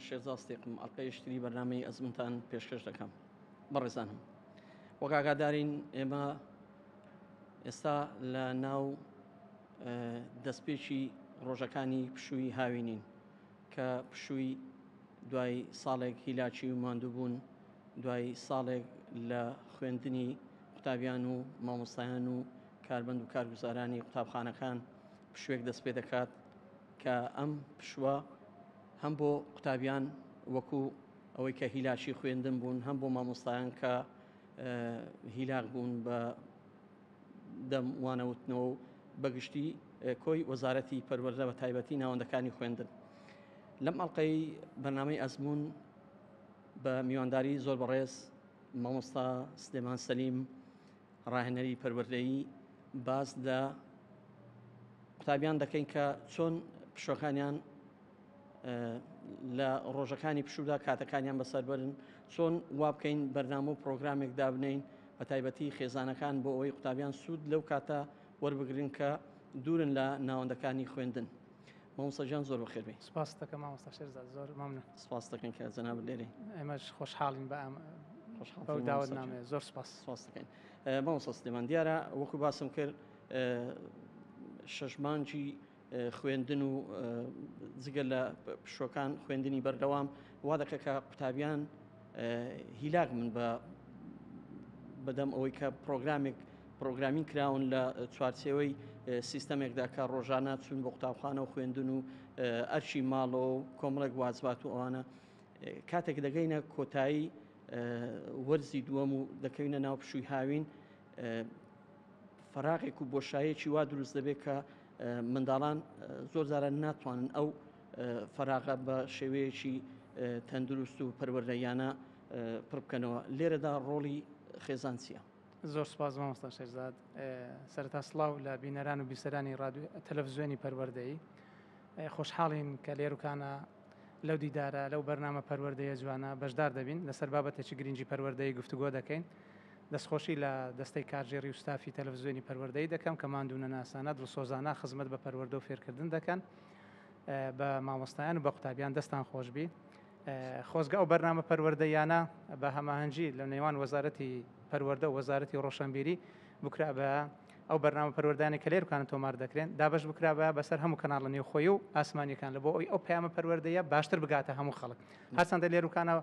شێرزاد ستیقم ئەڵلقەیەکی تری بەرنامەی ئەزمونتان پێشکەش دەکەم. بەڕێزانم وەک ئاگادارین ئێمە ئێستا لە ناو دەستپێکی ڕۆژەکانی پشووی هاوینین کە پشووی دوای ساڵێک هیلاکی و ماندووبوون دوای ساڵێک لە خوێندنی قوتابیان و مامۆستایان و کاربەند و کارگوزارانی قوتابخانەکان پشوێک دەست پێ دەکات کە ئەم پشووە هەم بۆ قوتابیان وەکو ئەوەی کە هیلاکی خوێندن بوون هەم بۆ مامۆستایان کە هیلاک بوون بە دەم وانەوتنەوە و بەگشتی کۆی وەزارەتی پەروەردە بە تایبەتی ناوەندەکانی خوێندن. لەم ئەڵلقەی بەرنامەی ئەزمون بە میوانداری زۆر بەڕێز مامۆستا سلێمان سەلیم ڕاهێنەری پەروەردەیی باس لە قوتابیان دەکەین کە چۆن پشوەکانیان لە ڕۆژەکانی پشوودا کاتەکانیان بەسەربەرن چۆن وا بکەین بەرنامە و پرۆگرامێک دابنین بە تایبەتی خێزانەکان بۆ ئەوەی قوتابیان سوود لەو کاتە وەربگرن کە دوورن لە ناوەندەکانی خوێندن. مامۆستا گیان زۆر بەخێر بێی. سپاست دەکەم مامۆستا شێرزاد زۆر مەمنون. سپاست دەکەین کە جەنابت لێرەی. ئێمەش خۆشحاڵین بە ئەم بەو داوەتنامەیە زۆر سپاس. سپاست دەکەین مامۆستا سلێمان. دیارە وەکو باسم کرد شەش مانگی خوێندن و جگە لە پشوەکان خوێندنی بەردەوام وا دەکە کە قوتابیان هیلاک من بە بەدەم ئەوەی کە پرۆگرامێک پرۆگرامین کراون لە چوارچێوەی سیستەمێکدا کە ڕۆژانە چون بۆ قوتابخانە و خوێندن و ئەرچی ماڵەوە و کۆمەڵێک وازبات و ئەوانە کاتێک دەگەینە کۆتایی وەرزی دووەم و دەکەوینە ناو پشووی هاوین فەراغێک و بۆشایەکی وا دروست دەبێت کە منداڵان زۆر جاران ناتوانن ئەو فەراغە بە شێوەیەکی تەندروست و پەروەردەیانە پڕ بکەنەوە لێرەدا ڕۆڵی خێزان چییە؟ زۆر سوپاس مامۆستا شێرزاد. سەرەتا سڵاو لە بینەران و بیسەرانی ڕادیۆ تەلەفزیۆنی پەروەردەیی. خۆشحاڵین کە لێروکانە لەو دیدارە لەو بەرنامە پەروەردەیە جوانە بەشدار دەبین لەسەر بابەتێکی گرنگی پەروەردەیی گفتوگۆ دەکەین. دەستخۆشی لە دەستەی کارگێڕی و ستافی تەلەفزیۆنی پەروەردەیی دەکەم کە ماندوونەناسانە دڵسۆزانە خزمەت بە پەروەردە و فێرکردن دەکەن. بە مامۆستایان و بە قوتابیان دەستان خۆشبی. خۆزگە ئەو بەرنامە پەروەردەییانە بە هەماهەنگی لە نێوان وەزارەتی پەروەردە و وەزارەتی ڕۆشنبیری بکرابایە، ئەو بەرنامە پەروەردانەی کە لێرکانە تۆمار دەکرێن دابەش بکرابایە بەسەر هەموو کەناڵە نێوخۆیی و ئاسمانییەکان لە بۆ ئەوەی ئەو پەیامە پەروەردەیە باشتر بگاتە هەموو خەڵک. هەرچەندە لێروکانە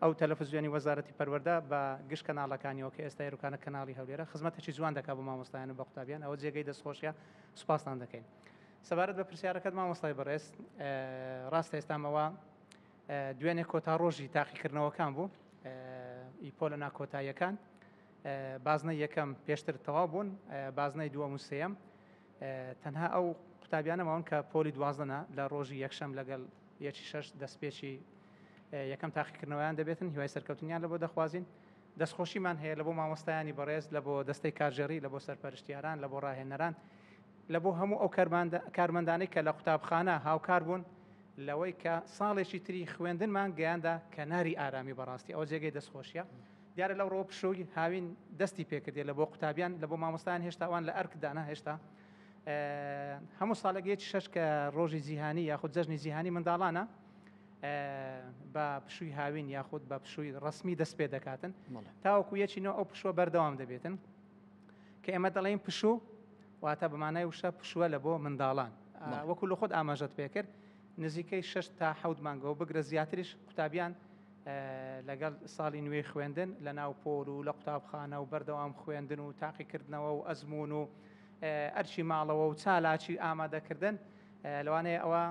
ئەو تەلەفزیۆنی وەزارەتی پەروەردە بە گشت کەناڵەکانیەوە کە ئێستا ئێروکانە کەناڵی هەولێرە خزمەتێکی جوان دەکات بۆ مامۆستایان و بە قوتابیان ئەوە جێگەی دەستخۆشیە سوپاستان دەکەین. سەبارەت بە پرسیارەکەت مامۆستای بەڕێز ڕاستە ئێستامەوە دوێنێ کۆتا ڕۆژی تاقیکردنەوەکان بوو ئی پۆلە ناکۆتاییەکان بازنەی یەکەم پێشتر تەواو بوون بازنەی دووەم و سێیەم تەنها ئەو قوتابیانە ماون کە پۆلی دوازدەنە لە ڕۆژی یەکشەم لەگەڵ یەکی شەش دەستپێکی یەکەم تاقیکردنەوەیان دەبێتن هیوای سەرکەوتنیان لە بۆ دەخوازین دەستخۆشیمان هەیە لە بۆ مامۆستایانی بەڕێز لە بۆ دەستەی کارگێڕی لە بۆ سەرپەرشتیاران لە بۆ ڕاهێنەران لە بۆ هەموو ئەو کارمەندانەی کە لە قوتابخانە هاوکار بوون لەوەی کە ساڵێکی تری خوێندنمان گەیاندە کەناری ئارامی بەڕاستی ئەوە جێگەی دەستخۆشیە دیارە لەو ڕۆ پشووی هاوین دەستی پێکردێ لە بۆ قوتابیان لە بۆ مامۆستایان هێشتا ئەوان لە ئەرکدانە هێشتا هەموو ساڵێک یەکی شەش کە ڕۆژی جیهانی یاخود جەژنی جیهانی منداڵانە بە پشووی هاوین یاخود بە پشووی ڕسمی دەست پێ دەکاتن تاوەکو یەکی نۆ ئەو پشووە بەردەوام دەبێتن کە ئێمە دەڵێین پشوو واتە بە مانای وشە پشووە لە بۆ منداڵان وەکو لە خۆت ئاماژەت پێکرد نزیکەی شش تا حەوت مانگەوە بگرە زیاتریش قوتابیان لەگەڵ ساڵی نوێی خوێندن لە ناو پۆل و لە قوتابخانە و بەردەوام خوێندن و تاقیکردنەوە و ئەزمون و ئەرچی ماڵەوە و چالاکی ئامادەکردن لەوانەیە ئەوە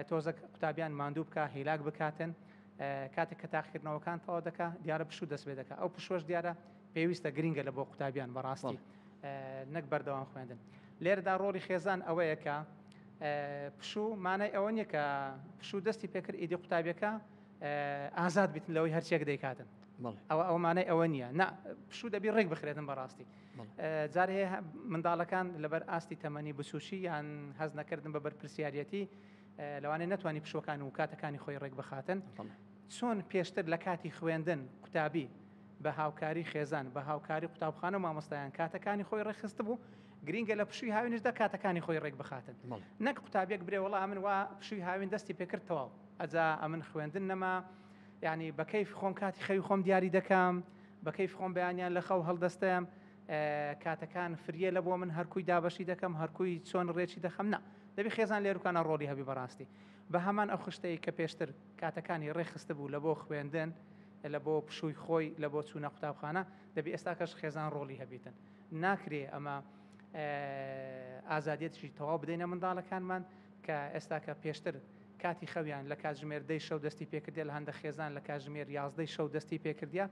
تۆزەک قوتابیان ماندوو بکە هیلاک بکاتن کاتێک کە تاقیکردنەوەکان تەواو دەکا دیارە پشوو دەست پێ دەکا ئەو پشوەش دیارە پێویستە گرینگە لە بۆ قوتابیان بەڕاستی نەک بەردەوام خوێندن لێرەدا ڕۆڵی خێزان ئەوەیە کە پشوو مانای ئەوە نییە کە پشوو دەستی پێکرد ئیدی قوتابیەکە ئازاد بیتن لەوەی هەرچێک دەیکاتن ئەوە ئەو مانای ئەوە نییە نا پشوو دەبی ڕێک بخرێتن بەڕاستی جار هەیە منداڵەکان لەبەر ئاستی تەمەنی بچووکی یان هەز نەکردن بە بەرپرسیارەتی لەوانەیە نەتوانی پشووەکان و کاتەکانی خۆی ڕێک بخاتن. چۆن پێشتر لە کاتی خوێندن قوتابی بە هاوکاری خێزان، بە هاوکاری قوتابخانە و مامۆستایان کاتەکانی خۆی ڕێکخستبوو، گرینگە لە پشووی هاوینیشدا کاتەکانی خۆی ڕێک بخاتن. نەک قوتابیەک برێ وەڵا من وا پشووی هاوین دەستی پێکرد تەواو. ئەجا ئەمن خوێندن نەما یعنی بە کەیف خۆم کاتی خەوی خۆم دیاری دەکەم، بە کەیف خۆم بەیانیان لە خەو هەڵدەستم، کاتەکان فریە لە بۆ من هەرکوی دابەشی دەکەم، هەرکوی چۆن ڕێکی دەخەم. نا، دەبی خێزان لێروکانە ڕۆڵی هەبی. بەڕاستی بە هەمان ئەو خشتەی کە پێشتر کاتەکانی ڕێکخستبوو لە بۆ خوێندن، لە بۆ پشووی خۆی، لە بۆ چوونە قوتابخانە، دەبی ئێستاکەش خێزان ڕۆڵی هەبیتن. ناکرێ ئەمە ئازادیەتیشی تەواو بدەینە منداڵەکانمان کە ئێستاکە پێشتر کاتی خەویان لە کاتژمێر 10ی شەو دەستی پێکردە، لە هەندە خێزان لە کاتژمێر 11ی شەو دەستی پێکردە.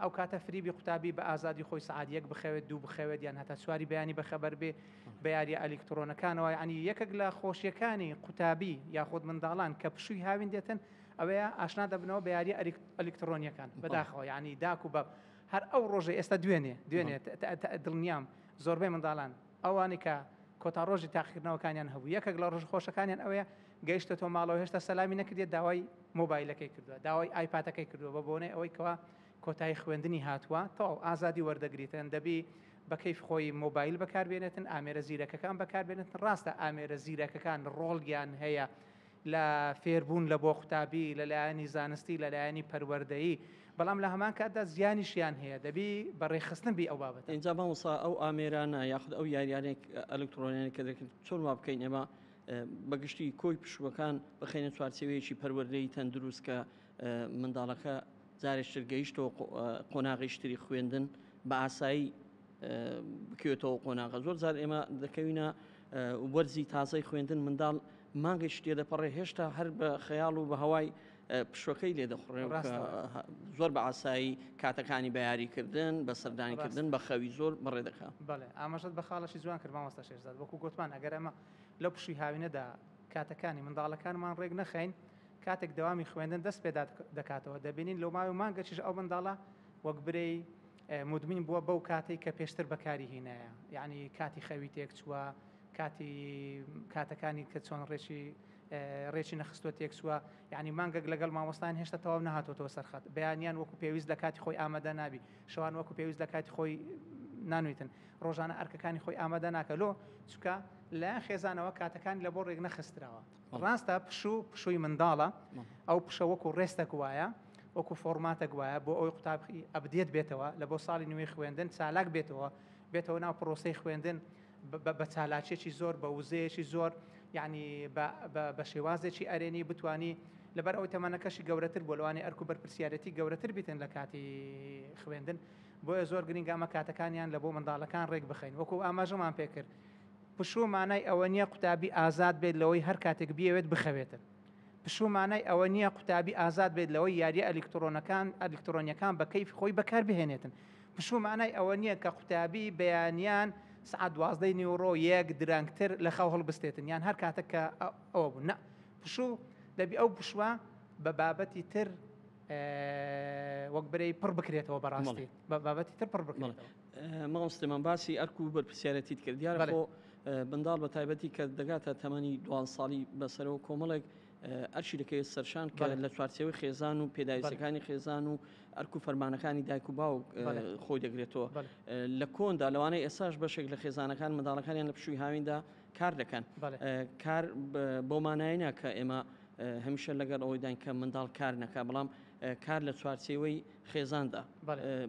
ئەو کاتە فریبی قوتابی بە ئازادی خۆی سعات 1 بخەوێت، 2 بخەوێت، یان هەتا 4ی بەیانی بەخەبەر بێ بە یاریە ئەلیکترۆنەکانەوە. یعنی یەکێک لە خۆشیەکانی قوتابی یاخود منداڵان کە پشووی هاوین دێتن ئەوەیە ئاشنا دەبنەوە بە یاریە ئەلیکترۆنیەکان. بەداخەوە یعنی داک و باب هەر ئەو ڕۆژە ئێستا دوێنێ دوێنێ دڵنیام زۆربەی منداڵان ئەوانەی کە کۆتا ڕۆژی تاقیکردنەوەکانیان هەبوو، یەکێک لە ڕۆژ خۆشەکانیان ئەوەیە گەیشتە ماڵەوە هێشتا سەلامی نەکردێت داوای مۆبایلەکەی کردووە، داوای ئایپاتەکەی کردووە، بە بۆنەی ئەوەی کەوا کۆتایی خوێندنی هاتووە، تەواو ئازادی وەردەگریتن، دەبی بە کەیف خۆی مۆبایل بەکاربێنێتن، ئامێرە زیرەکەکان بەکاربێنێتن. ڕاستە ئامێرە زیرەکەکان ڕۆڵیان هەیە لە فێربوون لە بۆ قوتابی، لە لایەنی زانستی، لە لایەنی پەروەردەیی، بەڵام لە هەمان کاتدا زیانیشیان هەیە، دەبی بە ڕێکخستن بی ئەو بابەتە. ئینجا مامۆستا ئەو ئامێرانە یاخود ئەو یاریانێک ئەلکترۆنیانە کە دەکرێت چۆن وا بکەین ئێمە بەگشتی کۆی پشووەکان بخەینە چوارچێوەیەکی پەروەردەی تەندروست کە منداڵەکە جارێکتر گەیشتەوە قۆناغیشتری خوێندن بە ئاسایی بکەوێتەوە قۆناغە. زۆر جار ئێمە دەکەوینە وەرزی تازەی خوێندن، منداڵ مانگێکی تێدەپەڕێ هێشتا هەر بە خەیاڵ و بە هەوای پشوەکەی لێ دەخڕێ، زۆر بە ئاسایی کاتەکانی بە یاریکردن، بە سەردانیکردن، بە خەوی زۆر بەڕێ دەکا. بەڵێ، ئاماژەت بە خاڵەشی جوان کرد مامۆستا شێرزاد. وەکو گوتمان ئەگەر ئەمە لەو پشووی هاوینەدا کاتەکانی منداڵەکانمان ڕێک نەخەین، کاتێک دەوامی خوێندن دەست پێدا دەکاتەوە دەبینین لەو ماوەی مانگەچیش ئەو منداڵە وەک برێی مدمین بووە بەو کاتەی کە پێشتر بەکاری هینایە، یعنی کاتی خەوی تێک چووە، کاتی کاتەکانی کە چۆن ڕێکی نەخستووە تێک چووە، یعنی مانگێک لەگەڵ مامۆستایان هێشتا تەواو نەهاتووەتەوە سەرخەت، بەیانیان وەکو پێویست لە کاتی خۆی ئامادە نابی، شەوان وەکو پێویست لە کاتی خۆی نانویتن، ڕۆژانە ئەرکەکانی خۆی ئامادە ناکە. لۆ چونکە لایەن خێزانەوە کاتەکانی لە بۆ ڕێک نەخستراوە. ڕاستە پشوو پشووی منداڵە، ئەو پشە وەکو ڕێستەک وایە، وەکو فۆرماتەک وایە بۆ ئەوەی قوتابی update بێتەوە لە بۆ ساڵی نوێی خوێندن، چالاک بێتەوە، بێتەوە ناو پرۆسەی خوێندن بە چالاکیەکی زۆر، بە وزەیەکی زۆر، یعنی بە شێوازێکی ئەرێنی بتانی. لەبەر ئەوەی تەمەنەکەشی گەورەتر بۆ لەوانەیە ئەرک و بەرپرسیارەتی گەورەتر بیتن لە کاتی خوێندن. بۆیە زۆر گرنگە ئەمە کاتەکانیان لە بۆ منداڵەکان ڕێک بخەین. وەکو ئاماژەمان پێکرد پشوو مانای ئەوە نییە قوتابی ئازاد بێت لەوەی هەر کاتێک بیەوێت بخەوێتن، پشوو مانای ئەوە نییە قوتابی ئازاد بێت لەوەی یاریە ئەلیکترۆنەکان ئەلیکترۆنیەکان بە کەیف خۆی بەکار بهێنێتن، پشوو مانای ئەوە نییە کە قوتابی بەیانیان سعات 12 نیوەڕۆ 1 درەنگتر لە خەو هەڵبستێتن یان هەر کاتێک کە ئەوە بوو. نا، پشوو دەبی ئەو پشووە بە بابەتی تر وەک برەی پڕ بکرێتەوە، بەڕاستی بە بابەتی تر پڕ بکرێتەوە. مامۆستا باسی ئەرک و بەرپرسیارەتیت کرد. دیارە خۆ منداڵ بە تایبەتی کە دەگاتە تەمەنی 12 ساڵی بەسەرەوە کۆمەڵێک ئەرشی دەکەوێت سەرشان کە لە چوارچێوەی خێزان و پێداویستەکانی خێزان و ئەرک و فەرمانەکانی دایک و باوک خۆی دەگرێتەوە. لە کۆندا لەوانەیە ئێساش بەشێک لە خێزانەکان منداڵەکانیان لە پشووی هاویندا کار دەکەن. کار بۆ مانای نا کە ئێمە هەمیشە لەگەڵ ئەوەیداین کە منداڵ کار نەکا، بەڵام کار لە چوارچێوەی خێزاندا،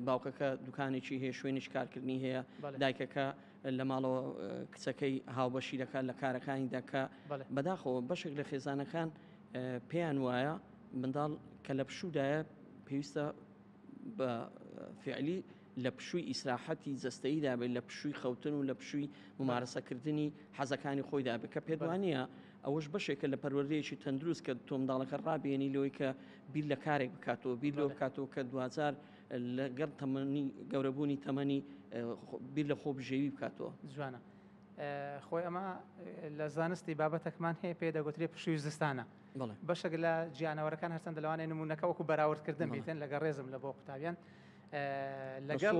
باوکەکە دوکانێکی هەیە، شوێنێکی کارکردنی هەیە، دایکەکە لە ماڵەوە کچەکەی هاوبەشی دەکات لە کارەکانی دەکا. بەداخەوە بەشێک لە خێزانەکان پێیان وایە منداڵ کە لە پشوودایە پێویستە بە فعلی لە پشووی ئیسراحەتی جەستەییدا بێت، لە پشووی خەوتن و لە پشووی ممارەسەکردنی حەزەکانی خۆیدا بێت، کە پێت وانییە ئەوەش بەشێکە لە پەروەردەیەکی تەندروست کە تۆ منداڵەکە ڕابێنی لەوەی کە بیر لە کارێک بکاتەوە، بیر لەوە بکاتەوە کە دواجار لەگەڵ تەمەنی گەورەبوونی تەمەنی بیر لە خۆ بژێوی بکاتەوە. جوانە. خۆی ئەمە لە زانستی بابەتەکمان هەیە پێ دەگوترێ پشووی زستانە. بەشێک لە گیانەوەرەکان هەرچەندە لەوانەیە نموونەکە وەکو بەراوردکردن بیتن لەگەڵ ڕێزم لە بۆ قوتابیان لەگەڵ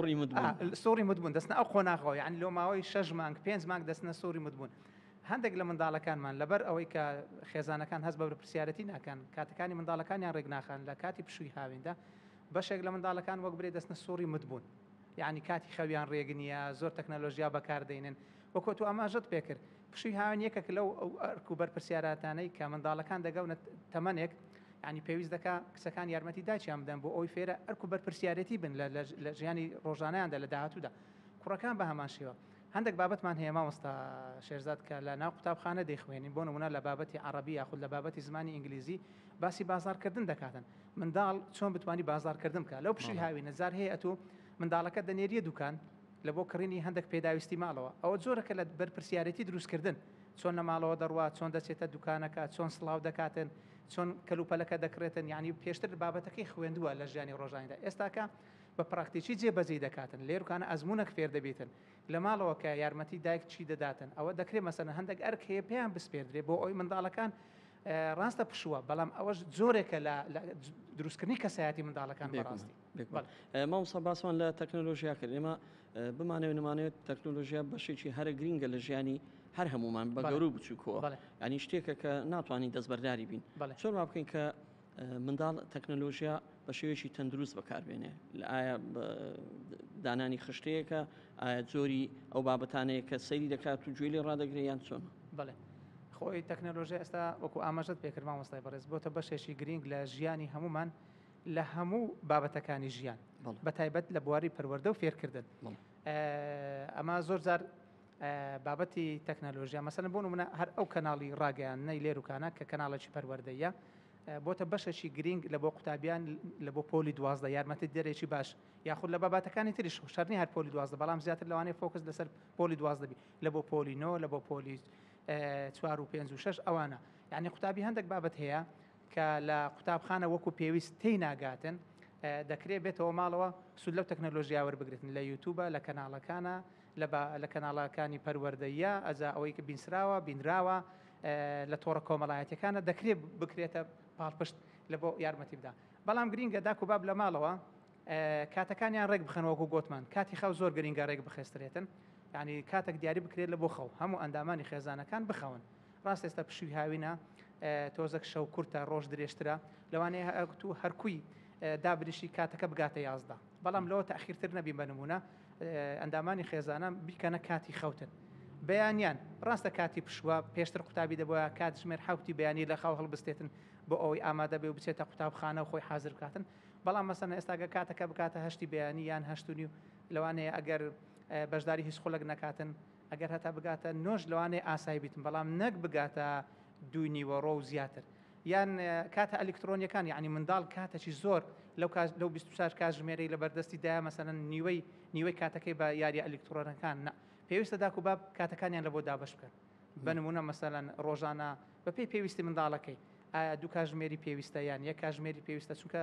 سوڕی متبوون دەستنە ئەو قۆناغەوە، یعنی لۆ ماوەی 6 مانگ 5 مانگ دەستنە سوڕی متبوون. هەندێک لە منداڵەکانمان لەبەر ئەوەی کە خێزانەکان هەست بە بەرپرسیارەتی ناکەن، کاتەکانی منداڵەکانیان ڕێک ناخەن لە کاتی پشووی هاویندا، بەشێک لە منداڵەکان وەک برێ دەستنە سوڕی متبوون، یعنی کاتی خەویان ڕێک نییە، زۆر تەکنەلۆژیا بەکاردێنن. وەکو تۆ ئاماژەت پێکرد پشووی هاوین یەکێک لەو ئەو ئەرک و بەرپرسیاراتانەی کە منداڵەکان دەگەونە تەمەنێک یانی پێویست دەکا کچەکان یارمەتی دایکیان بدەن بۆ ئەوی فێرە ئەرک و بەرپرسیارێتی بن لە ژیانی ڕۆژانەیاندا لە داهاتوودا. کوڕەکان بە هەمان شێوە. هەندێک بابەتمان هەیە مامۆستا شێرزاد کە لە ناو قوتابخانە دەیخوێنین، بۆ نموونە لە بابەتی عەڕەبی یاخود لە بابەتی زمانی ئینگلیزی باسی بازاڕکردن دەکاتن. منداڵ چۆن بتوانی بازاڕکردن بکا لەو پشووی هاوینە جار هەیە ئەتوو منداڵەکەت دەنێریە دوکان لە بۆ کڕینی هەندێک پێداویستی ماڵەوە ئەوە جۆرەکە لە بەرپرسیارێتی دروستکردن چۆن لە ماڵەوە دەڕوا چۆن دەچێتە دوکانەکە چۆن سڵاو دەکاتن چۆن کەلوپەلەکە دەکڕێتن یعنی پێشتر بابەتەکەی خوێندووە لە ژیانی ڕۆژانیدا ئێستاکە بە پراکتیکی جێ بەجێی دەکاتن لێرکانە ئەزموونەک فێر دەبیتن لە ماڵەوە کە یارمەتی دایک چی دەداتن ئەوە دەکرێت مەسەلەن هەندێک ئەرک هەیە پێیان بسپێردرێ بۆ ئەوی منداڵەکان ڕاستە پشووە بەڵام ئەوەش جۆرێکە لە دروستکردنی کەسایەتی منداڵەکان بەڕاستی. مامۆستا باسمان لە تەکنەلۆژیا کرد ئێمە بمانەوێت نمانەوێت تەکنۆلۆژیا بەشێکی هەرە گرینگە لە ژیانی هەر هەمومان بە گەورە و بچووکەوە ینی شتێکە کە ناتوانین دەستبەرداری بین چۆن وا بکەین کە منداڵ تەکنەلۆژیا بە شێوەیەکی تەندروست بەکاربێنێ لە ئایا دانانی خشتەیەکە ئایا جۆری ئەو بابەتانەیە کە سەیری دەکات و گوێی لێ ڕادەگرێ یان چۆن؟ بەڵێ خۆی تەکنەلۆژیا ئێستا وەکو ئاماژەت پێکرد مامۆستای بەڕێز بۆتە بەشێکی گرینگ لە ژیانی هەمومان لە هەموو بابەتەکانی ژیان بە تایبەت لە بواری پەروەردە و فێرکردن ئەمە زۆر جار بابەتی تەکنەلۆژیا مەسەن بۆ نمونە هەر ئەو کەناڵی ڕاگەیاندنەی لێروکانە کە کەناڵێکی پەروەردەیە بۆتە بەشێکی گرینگ لە بۆ قوتابیان لە بۆ پۆلی 12 یارمەتی دەرێکی باش یاخود لە بابەتەکانی تریش شەرنی هەر پۆلی 12 بەڵام زیاتر لەوانەیە فۆکس لەسەر پۆلی 12 بی لە بۆ پۆلی 9 لە بۆ پۆلی 4 و 5 و 6 ئەوانە یعنی قوتابی هەندێک بابەت هەیە کە لە قوتابخانە وەکو پێویست تێی ناگاتن دەکرێت بێتەوە ماڵەوە سوود لەو تەکنەلۆژیا وەربگرن لە یوتوبە لە کەناڵەکانە لە کەناڵەکانی پەروەردەییە ئەجا ئەوەی کە بینسراوە بینراوە لە تۆڕە کۆمەڵایەتیەکانە دەکرێت بکرێتە پاڵپشت لە بۆ یارمەتی بدا بەڵام گرینگە داک و باب لە ماڵەوە کاتەکانیان ڕێک بخەن وەکو گۆتمان کاتی خەو زۆر گرینگە ڕێک بخێسترێتن یعنی کاتێک دیاری بکرێت لە بۆ خەو هەموو ئەندامانی خێزانەکان بخەون ڕاست ئێستا پشووی هاوینە تۆزەک شەو کورتە ڕۆژ درێژترە لەوانەیە تو هەرکوی دابنیشی کاتەکە بگاتە 11 بەڵام لەوە تاخیرتر نەبین بە نمونە ئەندامانی خێزانە بیکەنە کاتی خەوتن بەیانیان ڕاستە کاتی پشووە پێشتر قوتابی دەبووە کاتژمێر حوتی بەیانی لە خاو هەڵبستێتن بۆ ئەوەی ئامادە بێ و بچێتە قوتابخانە و خۆی حاضر بکاتن بەڵام مەسەن ئێستاگە کاتەکە بکاتە هەشتی بەیانی یان هەشت و نیو لەوانەیە ئەگەر بەشداری هیچ خولەک نەکاتن ئەگەر هەتا بگاتە نۆش لەوانەیە ئاسایی بیتن بەڵام نەک بگاتە دووی نیوەڕۆ و زیاتر یان کاتە ئەلیکترۆنیەکان یعنی منداڵ کاتەکی زۆر لەو کات لەو 24 کاتژمێرەی لە بەردەستی دایە مەسەلەن نیوەی نیوەی کاتەکەی بە یاریە ئەلیکترۆنەکان نا پێویستە داک و باب کاتەکانیان لە بۆ دابەش بکەن بە نمونە مەسەلەن ڕۆژانە بەپێی پێویستی منداڵەکەی ئایا دوو کاژمێری پێویستە یان یەک کاژمێری پێویستە چونکە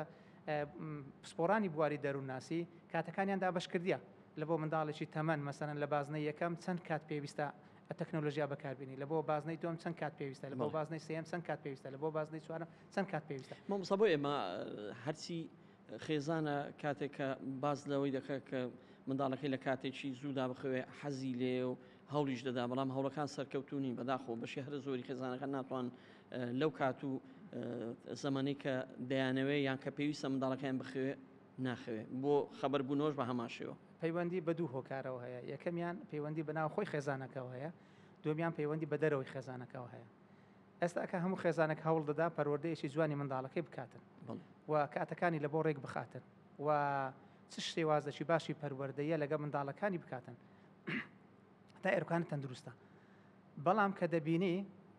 پسپۆڕانی بواری دەروونناسی کاتەکانیان دابەش کردیە لە بۆ منداڵێکی تەمەن مەسەلەن لە بازنەی یەکەم چەند کات پێویستە تەکنۆلۆژیا بەکاربێنی لە بۆ بازنەی دووەم چەند کات پێویستە لە بۆ بازنەی سێیەم چەند کات پێویستە لە بۆ بازنەی چوارەم چەند کات پێویستە. مامۆستا بۆ ئێمە هەرچی خێزانە کاتێک کە باس لەوەی دەکات کە منداڵەکەی لە کاتێکی زوودا بخەوێ حەزی لێ و هەوڵیش دەدا بەڵام هەوڵەکان سەرکەوتوو نین بەداخەوە بەشی هەرە زۆری خێزانەکان ناتوان لەو کات و زەمانەی کە دەیانەوێ یان کە پێویستە منداڵەکەیان بخەوێ ناخەوێ بۆ خەبەر بوونەوەش بە هەمان شێوە. پەیوەندی بە دوو هۆکارەوە هەیە، یەکەمیان پەیوەندی بە ناوخۆی خێزانەکەوە هەیە، دووەمیان پەیوەندی بە دەرەوەی خێزانەکەوە هەیە. ئێستا کە هەموو خێزانێک هەوڵ دەدا پەروەردەیەکی جوانی منداڵەکەی بکاتن و کاتەکانی لە بۆ ڕێک بخاتن و چ شێوازێکی باشی پەروەردەیە لەگە منداڵەکانی بکاتن تا ئێرکان تەندروستە بەڵام کە دەبینی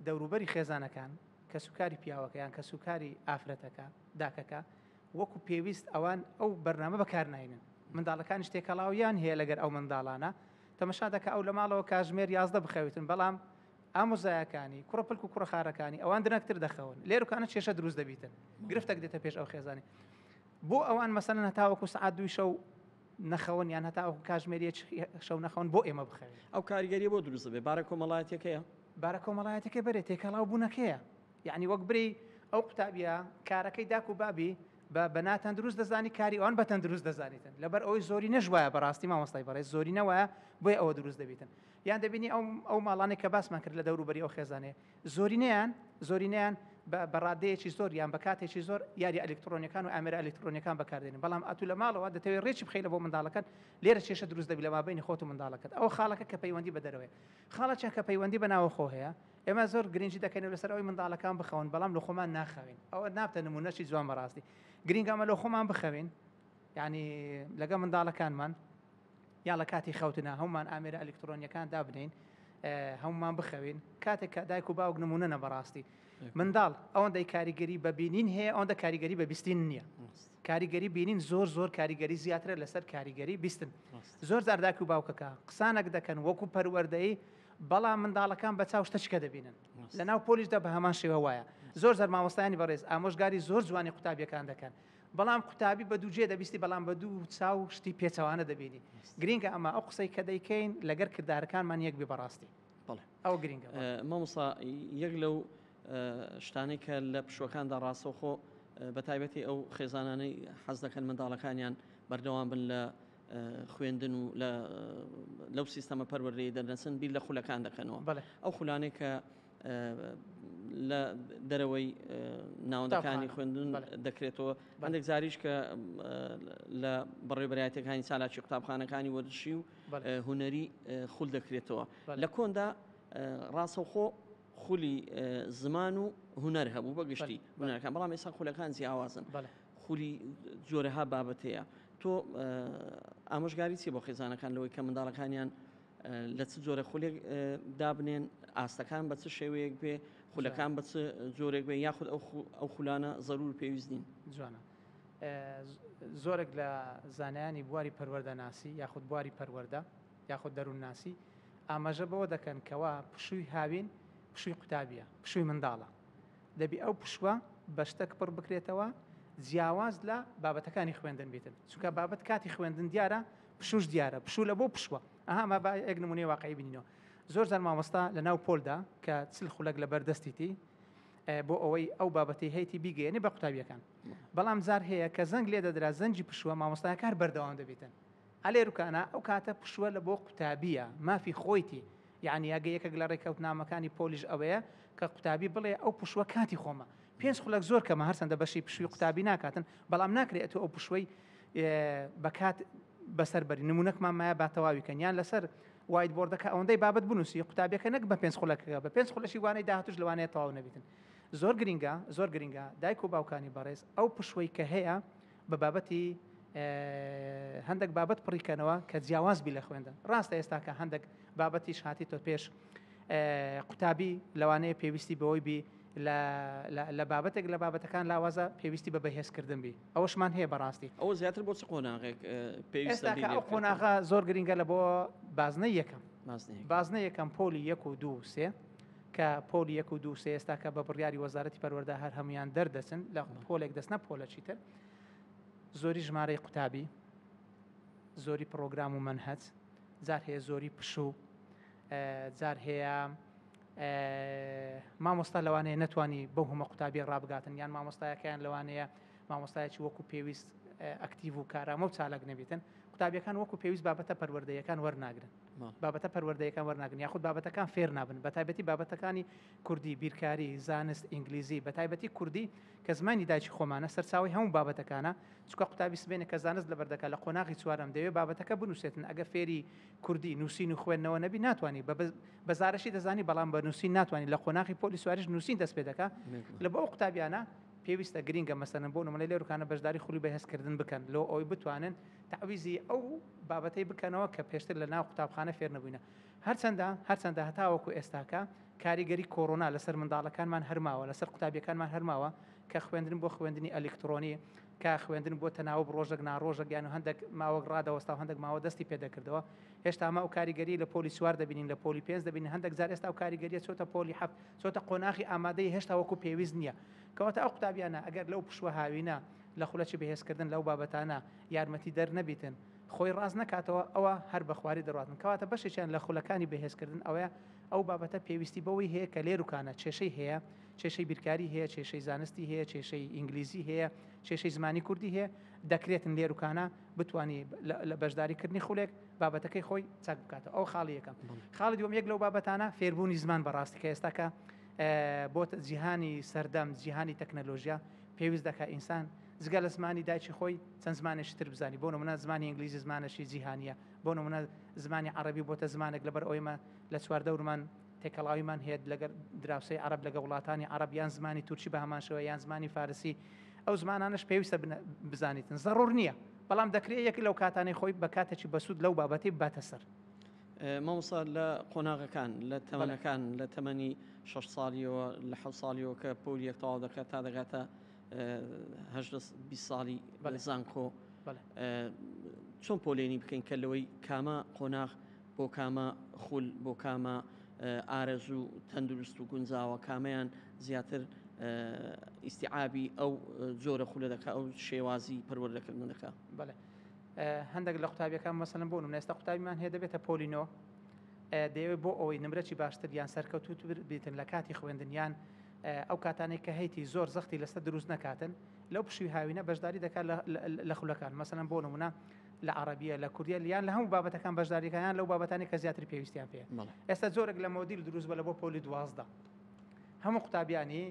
دەوروبەری خێزانەکان کەسوکاری پیاوەکە یان کەسوکاری ئافرەتەکە داکەکە وەکو پێویست ئەوان ئەو بەرنامە بەکار ناینن منداڵەکانیش تێکەڵاویان هەیە لەگەر ئەو منداڵانە تەمەشا دەکە ئەو لە ماڵەوە کاژمێر 11 بخەوێتن بەڵام ئامۆزایەکانی کوڕە پلک و کوڕە خارەکانی ئەوان درەنگتر دەخەون لێرکانە کێشە دروست دەبیتن گرفتێک دێتە پێش ئەو خێزانی بۆ ئەوان مەسەلەن هەتاوەکو سعات دووی شەو نەخەون یان هەتاوەکو کاژمێر یەک شەو نەخەون بۆ ئێمە بخەوێن. ئەو کاریگەریە بۆ دروست دەبێت بارە کۆمەڵایەتیەکەیە؟ بارە کۆمەڵایەتیەکە بەرێ تێکەڵاو بوونەکەیە یعنی وەک برێی ئەو قوتابیە کارەکەی داک و بابی بە بە ناتەندروست دەزانی کاری ئەوان بە تەندروست دەزانیتن لەبەر ئەوەی زۆری نەژوایە بەڕاستی مامۆستای بەڕێز زۆری نەوایە بۆیە ئەوە دروست دەبیتن یان دەبینی ئەو ئەو ماڵانەی کە باسمان کرد لە دەوروبەری ئەو خێزانەیە زۆرینەیان زۆرینەیان. بە ڕادەیەکی زۆر یان بە کاتێکی زۆر یاری ئەلکترۆنیەکان و ئامێرە ئەلکترۆنیەکان بەکاردێنن، بەڵام ئەتوو لە ماڵەوە دەتەوێت ڕێکی بخەی لە بۆ منداڵەکەت، لێرە کێشە دروست دەبی لە مابەینی خۆت و منداڵەکەت. ئەوە خاڵەکە کە پەیوەندی بە دەرەوەیە. خاڵەکیان کە پەیوەندی بە ناوەخۆ هەیە، ئێمە زۆر گرنگی دەکەین لەسەر ئەوەی منداڵەکان بخەون، بەڵام لە خۆمان ناخەوین. ئەوە نابتە نمونەشی جوان بەڕاستی. گرنگە ئەمە لە خۆمان بخەوین، یعنی لەگەڵ منداڵەکانمان یا لە کاتی خەوتنا هەمومان ئامێرە ئەلکترۆنیەکان دابنین، هەمومان بخەوین. کاتێک کە دایک و باوک نمونە بەڕاستی منداڵ ئەوەندەی کاریگەری بە بینین هەیە ئەوەندە کاریگەری بە بیستین نییە. کاریگەری بینین زۆر زۆر کاریگەری زیاترە لەسەر کاریگەری بیستن. زۆر جار دایک و باوکەکە قسانێک دەکەن وەکو پەروەردەیی، بەڵام منداڵەکان بە چاو شتەچکە دەبینن. لە ناو پۆلیشدا بە هەمان شێوە وایە. زۆر جار مامۆستایانی بەڕێز ئامۆژگاری زۆر جوانی قوتابیەکان دەکەن، بەڵام قوتابی بە دوو جێ دەبیستی، بەڵام بە دوو چاو شتی پێچەوانە دەبینی. گرینگە ئەمە ئەو قسەی کە دەیکەین لەگەر کردارەکانمان یەک بێ بەڕاستی. ئەو گرینگە. مامۆستا یەک لەو شتانەی کە لە پشوەکاندا ڕاستەوخۆ بە تایبەتی ئەو خێزانانەی حەز دەکەن منداڵەکانیان بەردەوام بن لە خوێندن و لەو سیستەمە پەروەردەیی دەرنەچن بیر لە خولەکان دەکەنەوە. ئەو خولانەی کە لە دەرەوەی ناوەندەکانی خوێندن دەکرێتەوە، هەندێک جاریش کە لە بەڕێوەبەرایەتەکانی چالاکی قوتابخانەکانی وەرزشی و هونەری خول دەکرێتەوە. لە کۆندا ڕاستەوخۆ خولی زمان و هونەر هەبوو بە گشتی هونەرەکان، بەڵام ئێستا خولەکان جیاوازن، خولی جۆرەها بابەتەیە. تۆ ئامۆژگاری چی بۆ خێزانەکان لەوەی کە منداڵەکانیان لە چ جۆرە خولێک دابنێن، ئاستەکان بە چ شێوەیەک بێ، خولەکان بە چ جۆرێک بێ، یاخود ئەو خولانە زەرور پێویست نین؟ جوانە. زۆرێک لە زانایانی بواری پەروەردەناسی یاخود بواری پەروەردە یاخود دەروونناسی ئاماژە بەوە دەکەن کەوا پشووی هاوین پشووی قوتابیە، پشووی منداڵە. دەبی ئەو پشووە بە شتێک پڕ بکرێتەوە جیاواز لە بابەتەکانی خوێندن بیتن، چونکە بابەت کاتی خوێندن دیارە، پشوش دیارە، پشوو لە بۆ پشووە. ئەها ما با یەک نمونەی واقعی بینینەوە. زۆر جار مامۆستا لە ناو پۆلدا کە 40 خولەک لە بەردەستیتی بۆ ئەوەی ئەو بابەتەی هەیتی بیگەیەنێ بە قوتابیەکان، بەڵام جار هەیە کە زەنگ لێ دەدرا، زەنگی پشووە، مامۆستاکە هەر بەردەوام دەبیتن. ئەلێروکانە ئەو کاتە پشووە لە بۆ قوتابیە، مافی خۆیتی. یعنی ئەگە یەکێک لە ڕێککەوتنامەکانی پۆلیش ئەوەیە کە قوتابی بڵێ ئەو پشووە کاتی خۆمە. 5 خولەک زۆر کەمە، هەرچەندە بەشی پشووی قوتابی ناکاتن، بەڵام ناکرێت ئەتۆ ئەو پشووەی بە کات بەسەر بەری. نمونەکمان مایە با تەواوی کەن، یان لەسەر whiteboard ەکە ئەوەندەی بابەت بنووسی قوتابیەکە نەک بە 5 خولەکەکە، بە 5 خولەکی وانەی داهاتوش لەوانەیە تەواو نەبیتن. زۆر گرینگە، زۆر گرینگە دایک و باوکانی بەڕێز ئەو پشووەی کە هەیە بە بابەتی هەندێک بابەت پڕیکەنەوە کە جیاواز بی لە خوێندن. ڕاستە ئێستا کە هەندێک بابەتیش هاتی تۆ پێش قوتابی لەوانەیە پێویستی بەوەی بی لە بابەتێک لە بابەتەکان لاوازە، پێویستی بە بەهێزکردن بی. ئەوەشمان هەیە بەڕاستی. ئەوە زیاتر بۆ چ قۆناغێک پێویستە ئێستا کە ئەو قۆناغە زۆر گرنگە لە بۆ بازنەی یەکەم. بازنەی یەکەم پۆلی 1 و 2 و 3، کە پۆلی 1 و 2 و 3 ئێستا کە بە بڕیاری وەزارەتی پەروەردە هەر هەمویان دەردەچن، لە پۆلێک دەستنە پۆلەکی تر. زۆری ژمارەی قوتابی، زۆری پرۆگرام و مەنهەج، جار هەیە زۆری پشوو، جار هەیە مامۆستا لەوانەیە نەتوانی بەو هەمە قوتابی ڕابگاتن، یان مامۆستایەکەیان لەوانەیە مامۆستایەکی وەکو پێویست ئەکتیڤ و کارامە و چالاک نەبیتن. قوتابیەکان وەکو پێویست بابەتە پەروەردەیەکان وەرناگرن، بابەتە پەروەردەیەکان وەرناگرن، یاخود بابەتەکان فێر نابن، بە تایبەتی بابەتەکانی کوردی، بیرکاری، زانست، ئینگلیزی، بە تایبەتی کوردی کە زمانی دایکی خۆمانە، سەرچاوەی هەموو بابەتەکانە. چونکە قوتابی سبێنێ کە زانست لەبەر دەکات لە قۆناغی چوارەم دەوێت بابەتەکە بنووسێتن، ئەگە فێری کوردی نووسین و خوێندنەوە نەبی ناتوانانی، بە زارەشی دەزانی بەڵام بە نووسین ناتوانانی. لە قۆناغی پۆلی سواریش نووسین دەست پێ دەکات. لە بۆ ئەو قوتابیانە پێویستە گرینگە مەسەلەن بۆ نمونە لێروکانە بەشداری خولی بەهێزکردن بکەن لۆ ئەوەی بتوانن تعویزی ئەو بابەتەی بکەنەوە کە پێشتر لە ناو قوتابخانە فێر نەبووینە. هەرچەندە هەتاوەکو ئێستاکە کاریگەری کۆرۆنا لەسەر منداڵەکانمان هەرماوە، لەسەر قوتابیەکانمان هەرماوە، کە خوێندن بۆ خوێندنی ئەلکترۆنی، کە خوێندن بۆ تەناوب ڕۆژێک ناڕۆژێک یان هەندێک ماوەک ڕادەوەستا و هەندێک ماوە دەستی پێدەکردەوە. هێشتا ئەمە ئەو کاریگەری لە پۆلی 4 دەبینین، لە پۆلی 5 دەبینین، هەندێک جار ئێستا ئەو کاریگەریە چۆتە پۆلی 7، چۆتە قۆناغی ئامادەی، هێشتا وەکو پێویست نییە. کەواتە ئەو قوتابیانە ئەگەر لەو پشوە هاوینە لە خولەکی بەهێزکردن لەو بابەتانە یارمەتی دەر نەبیتن، خۆی ڕاست نەکاتەوە، ئەوە هەر بەخواری دەڕاتن. کەواتە بەشێکیان لە خولەکانی بەهێزکردن ئەوەیە ئەو بابەتە پێویستی بەوەی هەیە کە لێروکانە کێشەی هەیە، کێشەی بیرکاری هەیە، کێشەی زانستی هەیە، کێشەی ئینگلیزی هەیە، کێشەی زمانی کوردی هەیە، دەکرێتن لێروکانە بتانی لە بەشداریکردنی خولێک بابەتەکەی خۆی چاک بکاتەوە. ئەو خاڵی یەکەم. خاڵی دووەم یەک لەو بابەتانە فێربوونی زمان بەڕاستی کە ئێستا کە بۆتە جیهانی سەردەم، جیهانی تەکنەلۆژیا، پێویست دەکا ئینسان جگە لە زمانی دایکی خۆی چەند زمانێکی تر بزانی، بۆ نمونە زمانی ئینگلیزی زمانێکی جیهانییە، بۆ نمونە زمانی عەڕەبی بۆتە زمانێک لەبەر ئەوەی ئێمە لە چواردەورمان تێکەڵاویمان هەیە لەگەر دراوسێی عەڕەب لەگە وڵاتانی عەڕەب یان زمانی تورکی بە هەمان شێوە یان زمانی فارسی ئەو زمانانەش پێویستە بزانیتن زەڕوور نییە بەڵام دەکرێت یەک لەو کاتانەی خۆی بە کاتێکی بەسوود لەو بابەتەی بباتە سەر. مامۆستا لە قۆناغەکان لە تەمەنەکان لە تەمەنی شەش ساڵیەوە لە حەوت ساڵیەوە کە پۆلی یەک تەواو دەکات تا دەگاتە هەژدە 20 ساڵی لە زانکۆ چۆن پۆلێنی بکەین کە لەوەی کامە قۆناغ بۆ کامە خول بۆ کامە ئارەزوو تەندروست و گونجاوە کامەیان زیاتر ئیسیعابی ئەو جۆرە خولە دەکا ئەو شێوازی پەروەردەکردن دەکا بەڵێ هەندێک لە قوتابیەکان مەسەلەن بۆ نمونە ئێستا قوتابیمان هەیە دەبێتە پۆلی نۆ دەیەوێت بۆ ئەوەی نمرەی باشتر یان سەرکەوتووتر بیتن لە کاتی خوێندن یان ئەو کاتانەی کە هەیتی زۆر زەختی لەسەر دروست نەکاتن لەو پشوی هاوینە بەشداری دەکات لە خولەکان مەسەلەن بۆ نمونە لە عەڕەبیە لە کوردیە یان لە هەموو بابەتەکان بەشداریەکان یان لەو بابەتانی کە زیاتر پێویستیان پێ ئێستا زۆرێک لە مۆدیل دروست بە لە بۆ پۆلی 12 هەموو قوتابیانی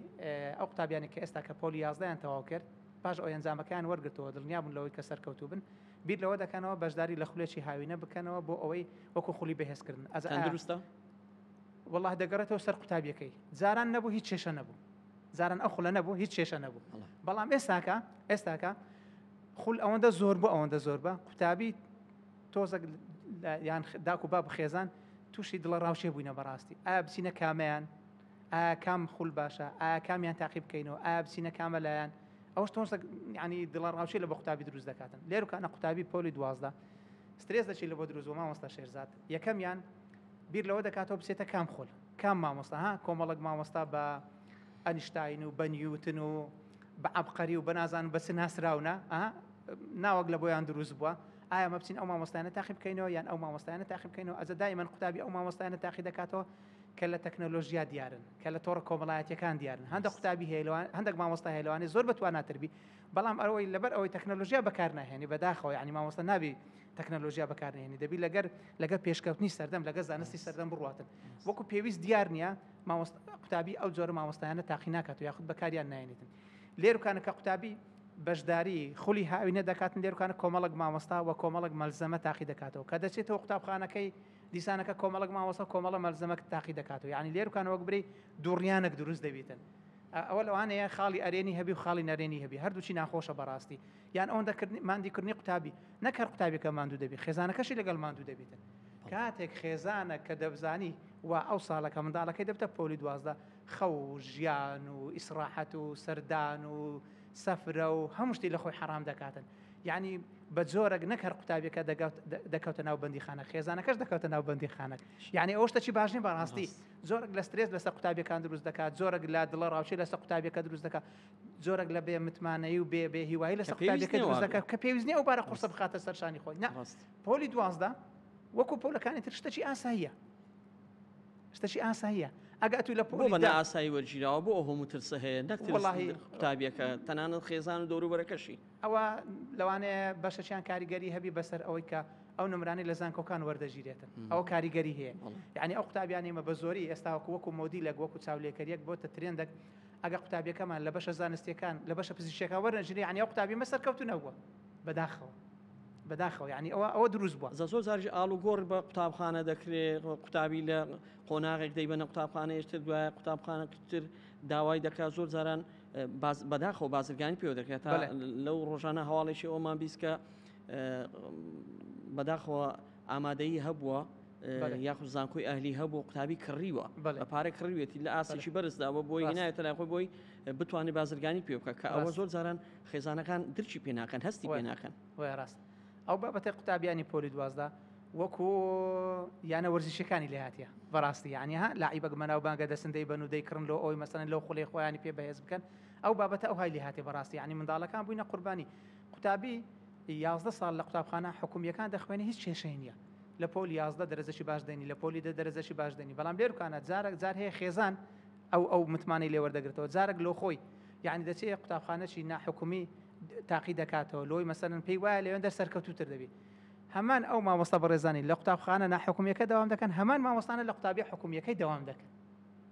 ئەو قوتابیانی کە ئێستا کە پۆلی یازدەیان تەواو کرد پاش ئەوەی ئەنجامەکەیان وەرگرتەوە دڵنیا بوون لەوەی کە سەرکەوتوو بن، بیر لەوە دەکەنەوە بەشداری لە خولێکی هاوینە بکەنەوە بۆ ئەوەی وەکو خولی بەهێزکردن ئەز ئایا تەندروستە؟ وەڵا دەگەڕێتەوە سەر قوتابیەکەی جاران نەبوو هیچ کێشە نەبوو جاران ئەو خولە نەبوو هیچ کێشە نەبوو بەڵێ. بەڵام ئێستاکە ئێستاکە خول ئەوەندە زۆر بوو ئەوەندە زۆر بە قوتابی تۆزەک یان داک و باب خێزان تووشی دڵە ڕاوچێ بووینە بەڕاستی ئایا بچینە کامەیان ئایا کام خول باشە ئایا کامیان تاقی بکەینەوە ئایا بچینە کامە لایەن ئەوەش تۆزەک ینی دڵەڕاوکێ لە بۆ قوتابی دروست دەکاتن لێرکانە قوتابی پۆلی 12 سترێس دەچی لە بۆ دروست بۆ مامۆستا شێرزاد یەکەمیان بیر لەوە دەکاتەوە بچێتە کام خول کام مامۆستا ها کۆمەڵک مامۆستا بە ئەنیشتاین و بە نیوتن و بە عەبقەری و بە نازانم بە چ ناسراونە ئا ناوەک لە بۆیان دروست بووە ئایا مە بچین ئەو مامۆستایانە تاقی بکەینەوە یان ئەو مامۆستایانە تاقی بکەینەوە ئەجە دایمەن قوتابی ئەو مامۆستایانە تاقی دەکاتەوە کە لە تەکنەلۆژیا دیارن، کە لە تۆڕە کۆمەڵایەتیەکان دیارن، هەندێک قوتابی هەیە لەوان هەندێک مامۆستا هەیە لەوانەیە زۆر بەتواناتر بی، بەڵام ئەوەی لەبەر ئەوەی تەکنەلۆژیا بەکار ناهێنی بەداخەوە یانی مامۆستا نابی تەکنەلۆژیا بەکار نەهێنی دەبی لەگەر لەگەر پێشکەوتنی سەردەم لەگەر زانستی سەردەم بڕواتن وەکو پێویست دیار نییە مامۆستا قوتابی ئەو جۆرە مامۆستایانە تاقی ناکات و یاخود بەکاریان نایەنێتن لێرکانە کە قوتابی بەشداری خولی هاوینە دەکاتن لێرکانە کۆمەڵک مامۆستا و کۆمەڵک مەلزەمە تاقی دەکاتەوە کە دەچێتەوە قوتابخانەکەی دیسانەکە کۆمەڵک مامۆستا کۆمەڵە مەلزەمەک تاقی دەکاتەوە یعنی لێرکان وەک برێی دوڕیانێک دروست دەبیتن ئەوە لەوانەیە خاڵی ئەرێنی هەبی و خاڵی نەرێنی هەبی هەردووچی ناخۆشە بەڕاستی یان ئەوەندە مادیکردنی قوتابی نەک هەر قوتابیەکە ماندوو دەبی خێزانەکەشی لەگەڵ ماندوو دەبیتن کاتێک خێزانە کە دەبزانی و ئەو ساڵەکە منداڵەکەی دەبتە پۆلی 12 خەو و ژیان و ئیسراحەت و سەردان و سەفرە و هەموو شتی لە خۆی حەرام دەکاتن یعنی بە جۆرەک نەک هەر قوتابیەکە دەکەوتە ناو بەندیخانە خێزانەکەش دەکەوتە ناو بەندیخانە یعنی ئەو شتەکی باش نیە بەڕاستی زۆرێک لە سترێس لەسەر قوتابیەکان دروست دەکات زۆرێک لە دڵە ڕاوچێ لەسەر قوتابیەکە دروست دەکات زۆرێک لە بێ متمانەیی و بێ بێ هیوایی لەسەر قوتابیەکە دروست دەکات کە پێویست نیە ئەو بارە قورسە بخاتە سەر شانی خۆی نا پۆلی 12 وەکو پۆلەکانی تر شتێکی ئاساییە شتێکی ئاساییە ئەگە ئەتوو لە پۆلی بە ئاسایی وەرگیراوە بۆ ئەو هەموو ترسە هەیە نەک قوتابیەکە تەنانەت خێزان و دەوروبەرەکەشی ئەوە لەوانەیە بەشەکیان کاریگەری هەبی بەسەر ئەوەی کە ئەو نمرانەی لە زانکۆکان وەردەگیرێتن ئەوە کاریگەری هەیە یعنی ئەو قوتابیانەی مە بە زۆری ئێستا وەکو وەکو مۆدیلێک وەکو چاولێکەریەک بۆتە ترێندێک ئەگە قوتابیەکەمان لە بەشە زانستیەکان لە بەشە پزیشکیەکان وەرنەگیرێ یعنی ئەو قوتابی مە سەرکەوتوو نەبووە بەداخەوە بەداخەوە یعنی ئەوە ئەوە دروست بووە. جا زۆر جاریش ئاڵوگۆڕ بە قوتابخانە دەکرێ قوتابی لە قۆناغێک دەیبەنە قوتابخانەیەکی تر دوایە قوتابخانەکی تر داوای دەکات زۆر جاران بەداخەوە بازرگانی پێوە دەکرێت تا لەو ڕۆژانە هەواڵێکی ئەومان بیست کە بەداخەوە ئامادەیی هەبووە یاخود زانکۆی ئەهلی هەبوو قوتابی کڕیوە بە پارە کڕیوێتی لە ئاستێکی بەرزداوە بۆی هینایەتە لای خۆی بۆی بتوانێت بازرگانی پێ بکە کە ئەوە زۆر جاران خێزانەکان درکی پێ ناکەن هەستی پێ ناکەن. ڕاست ئەو بابەتەی قوتابیانی پۆلی 12 وەکو یانە وەرزشیەکانی لێهاتیە بەڕاستی یعنی ها لاعیبەک مەناوبانگە دەچن دەیبەن و دەیکڕن لۆ ئەوەی مەسەلەن لەو خولەی خۆیانی پێ بەهێز بکەن ئەو بابەتە ئەوهای لێهاتیە بەڕاستی یعنی منداڵەکان بووینە قوربانی قوتابی 11 ساڵ لە قوتابخانە حکومیەکان دەخوێنی هیچ کێشەی نییە لە پۆلی 11 دەرەجەشی باش دێنی لە پۆلی دە دەرەجەشی باش دێنی بەڵام لێرکانە جارێک جار هەیە خێزان ئەو ئەو متمانەی لێ وەردەگرتەوە جارێک لۆ خۆی یعنی دەچێ قوتابخانەشی ناحکومی تاقی دەکاتەوە لۆی مەسەلەن پێی وایە لەوێندە سەرکەوتووتر دەبی هەمان ئەو مامۆستا بەڕێزانی لە قوتابخانە ناحکومیەکە دەوام دەکەن هەمان مامۆستانە لە قوتابیە حکومیەکەی دەوام دەکەن.